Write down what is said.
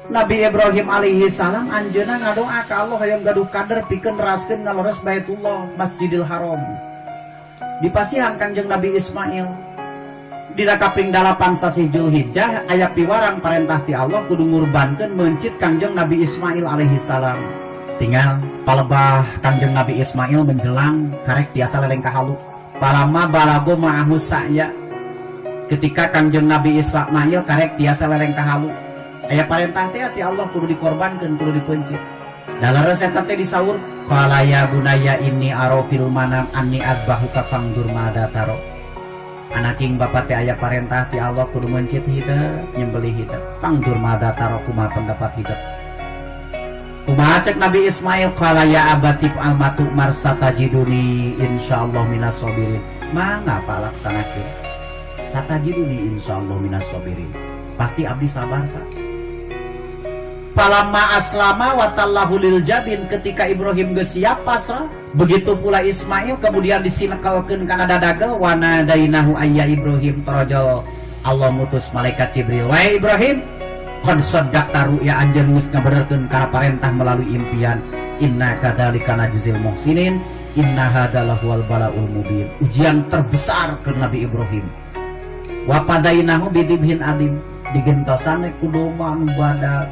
Nabi Ibrahim alaihi salam anjeunna ngadoa ka Allah hayang gaduh kader pikeun neraskeun ngaleres Baitullah Masjidil Haram. Dipasihan Kangjeng Nabi Ismail. Dina kaping 8 sasih Julhijjah aya piwarang parentah ti Allah kudu ngurbankeun meuncit Kangjeng Nabi Ismail alaihi salam. Tinggal palebah Kangjeng Nabi Ismail menjelang karek tiasa leleng kahalu. Palama balago ma'ahu sa'ya. Ketika Kangjeng Nabi Ismail karek tiasa leleng kahalu. Aya parentah teh ti Allah kudu dikorbankeun kudu dipeuncit. Da leres eta teh disaur qala ya bunayya inni ara fil manam anni adbahuka fangdur ma taro. Anaking bapa teh aya parentah ti Allah kudu meuncit hideung nyembelih hideung. Fangdur ma taro kumaha pendapat hideung. Kumaha cek Nabi Ismail qala ya abati fa'al ma tu'mar satajiduni insyaallah minas sabirin. Mangga Pak laksanakeun. Satajiduni insyaallah minas sabirin. Pasti abdi sabar Pak. Falamma aslama wa tallahu lil jabin, ketika Ibrahim geus siap pasrah, begitu pula Ismail kemudian disinekelkeun kana dadagel wa nadainahu ayya Ibrahim tarajal. Allah mutus malaikat Jibril, wahai Ibrahim, qad saddaqta ru'ya, anjeun geus ngabenerkeun kana parentah melalui impian. Inna kadzalika najzil muhsinin, inna hadza lahuwal balaul mubin. Ujian terbesar ke Nabi Ibrahim. Wa padainahu bidibhin adim, digentosan ku domba nu badak.